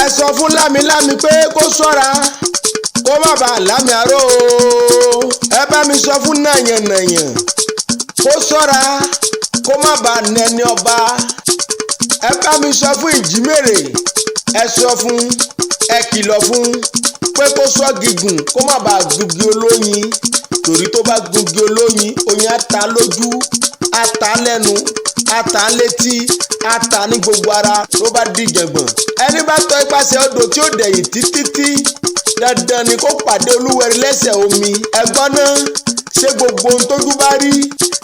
Ẹ sọ fún lámilámi pé kó ṣọ́ra, kó má bàa lámì aró o. Ẹ bá mi sọ fún nàyànnàyàn kó ṣọ́ra, kó má bàa nẹni ọba. Ẹ bá mi sọ fún ìjímèrè, ẹ sọ fún, ẹ kìlọ̀ fún pé kó sọ gígùn, kó má bàa gungi olóyin, torí tó bá gungi olóyin, oyin á ta lójú, á ta lẹ́nu, á ta létí, á ta ní gbogbo ara, ló bá dìjàngbọ̀n. Ẹni bá tọ ipasẹ̀ odò tí ó dẹ̀yìn títí, dandan ni kó pàdé olúwẹ̀rí lẹ́sẹ̀ omi. Ẹ̀gbọ́n náà, ṣé gbogbo ohun tójú bá rí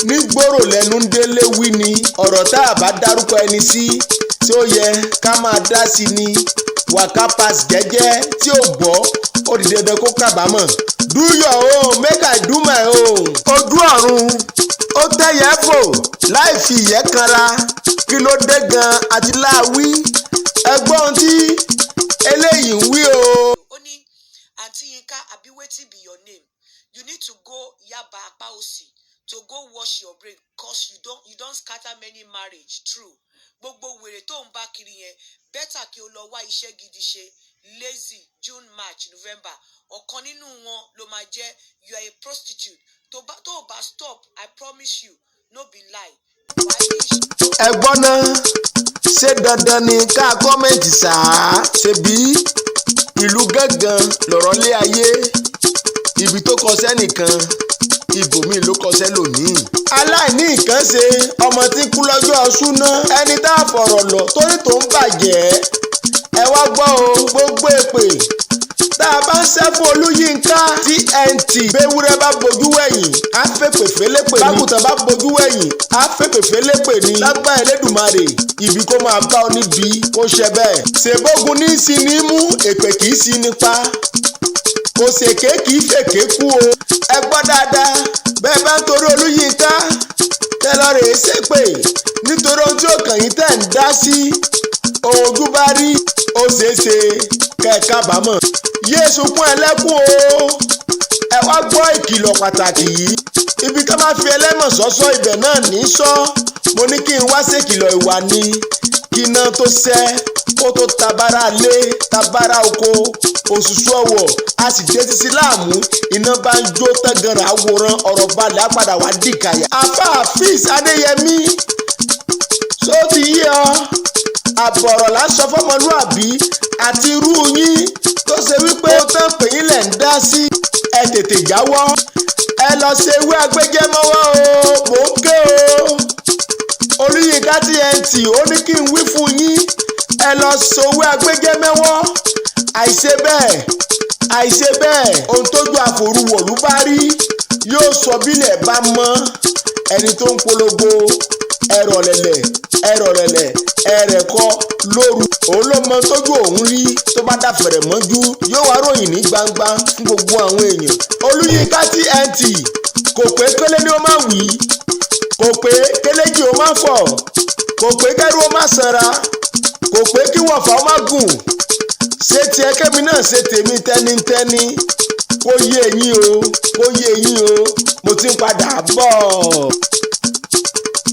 ní gbòòrò lẹ́nu ń délé wí ni? Ọ̀rọ̀ tá a bá dárúkọ ẹni sí tí ó yẹ ká máa dá sí ni. Waka pass jẹ́jẹ́ tí ò gbọ́, ó di dandan kó kábàámọ̀. Do your own, make I do my own. Ojú ọ̀run ó tẹ̀yẹ́ fò láì fi ìyẹ́ kanra. Kí ló dé gan àti láàwí? Ẹgbọ́n tí eléyìí ń wí o. Ó ní, "Aunty Yinka, abi wetin be your name? You need to go Yaba Apá Òsì to go wash your brain, 'cause you don scatter many marriage. True. Gbogbo wèrè tó ń bá kiri yẹn, better kí o lọ wá iṣẹ́ gidi ṣe. Lazy. June, March, November, ọ̀kan nínú wọn ló máa jẹ́. You are a prostitute. Tó o bá stop, I promise you, no be lie, wàá ní ìṣ." Ẹ̀gbọ́n náà, ṣé dandan ni ká comment sáà? Ṣebí ìlú gángan lọ̀rọ̀ lé ayé, ibi tó kọ sẹ́nìkan, ibòmíì ló kọ sẹ́lòmíì. Aláìní nǹkan ṣe ọmọ tí kú lọ́jọ́ súná, ẹni tá a fọ̀rọ̀ lọ torí tó ń bàjẹ́. Ẹ wá gbọ́ o, gbogbo èpè tá a bá ń ṣẹ́ fún Olúyínká TNT, béwúrẹ́ bá bojú wẹ̀yìn, á fèpè félépè ní. Bágùtàn bá bojú wẹ̀yìn, á fèpè félépè ní. Lágbára Elédùmarè, ibi kó máa bá ọ níbi kó ṣe bẹ́ẹ̀. Ṣèbógun ní í sí ní mú, èpè kì í sí nípa, kò ṣèké kì í fèké kú o. Ẹ gbọ́ dáadáa, bẹ́ẹ̀ bá ń torí Olúyínká tẹ́ lọ rèé ṣépè nítorí ohun tí ó kàn yín tẹ̀ ń dá sí, ohun ojú bá rí, ó ṣeé ṣe kẹ́ ẹ kábàámọ̀. Yéé sunkún ẹlẹ́kùn o. Ẹ wá gbọ́ ìkìlọ̀ pàtàkì yìí: ibi ká máa fi ẹlẹ́mọ̀ sọ́sọ́, ibẹ̀ náà ní sọ. Mo ní kí n wá ṣèkìlọ̀ ìwà ni, kí iná tó ṣẹ́ kó tó tabara lé tabara oko òṣùṣù ọwọ̀, a sì dé títí láàmú. Iná bá ń jó tánganrà àwòrán ọ̀rọ̀ balẹ̀, á padà wá dìkàyà. Afa Afeez Adéyẹmí, só ti yí ọ? Àbọ̀rọ̀ là ń sọ fọmọlúàbí àti irú yín tó ṣe wípé ó tán pè yín lẹ̀ ń dá sí. Ẹ tètè jáwọ́, ẹ lọ ṣe ewé agbẹjẹmọ́wọ́ o. Mò ń ké o. Olúyinká TNT ó ní kí n wí fún yín, ẹ lọ sowó agbẹjẹmẹ́wọ́. Àìṣe bẹ́ẹ̀, àìṣe bẹ́ẹ̀, ohun tójú àforúwọ̀lú bá rí yóò sọ bílẹ̀ bá mọ́. Ẹni tó ń polongo ẹ̀rọ̀ lẹ̀lẹ̀, ẹ̀rọ̀ lẹ̀lẹ̀, ẹ̀rẹ̀kọ́ lóru, òun ló mọ tójú òun rí. Tó bá dàfẹ̀rẹ̀ mọ́jú, yóò wá ròyìn ní gbangba fún gbogbo àwọn èèyàn. Olúyinká TNT, kò pé kélé ni ó máa wí, kò pé kéléjì ó máa fọ̀, kò pé kẹ́rù ó máa sanra, kò pé kí wọ̀fà ó máa gùn. Ṣé tiẹ̀ kẹ́mi náà ṣe tèmi tẹ́nitẹ́ni? Kó yé yín o, kó yé yín o. Mo ti ń padà bọ̀.